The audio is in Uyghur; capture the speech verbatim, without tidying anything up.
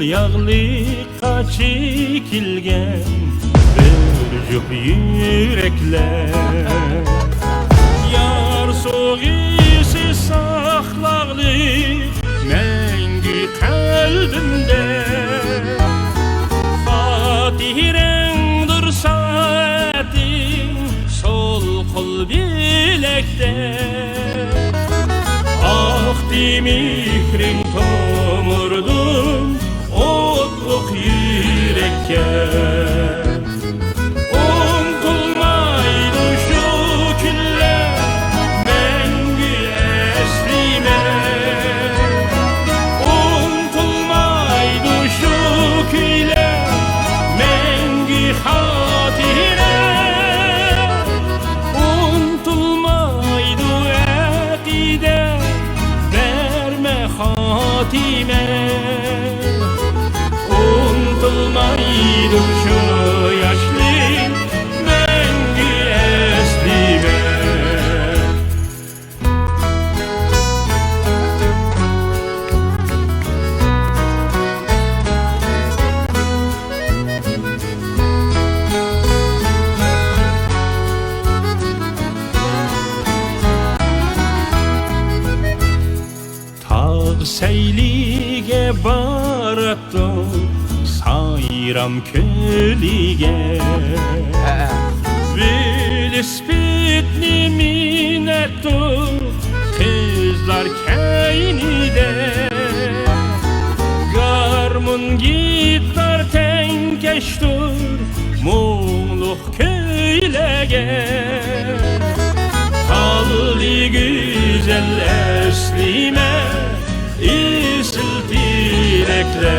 ياغلىققا چېكىلگەن بىر جۈپ يۈرەكلەر. يار سوغىسى ساقلاغلى مەڭگۈ قەلبىمدە. خاتىرەڭدۇر سائەتىڭ سول قول بىلەكتە. ئاقتى مېھرىڭ تومۇردىن ئوتلۇق يۈرەككە. ئۇنتۇلمايدۇ شۇ كۈنلەر، مەڭگۈ ئەسلىمە. ئۇنتۇلمايدۇ شۇ كۈيلەر، مەڭگۈ خاتىرە. ئۇنتۇلمايدۇ ئەقىدە، بەرمە خاتىمە. ئۇنتۇلمايدۇ شۇ ياشلىق، مەڭگۈ ئەسلىمە. تاغ سەيلىگە باراتتۇق، سايرام كۆلىگە. ھەئە. ۋېلىسىپىتنى مىنەتتۇق قىزلار كەينىدە. گارمون، گىتار تەڭكەشتۇر مۇڭلۇق كۈيلەرگە. قالدى گۈزەل ئەسلىمە، ئېسىل تىلەكلەر.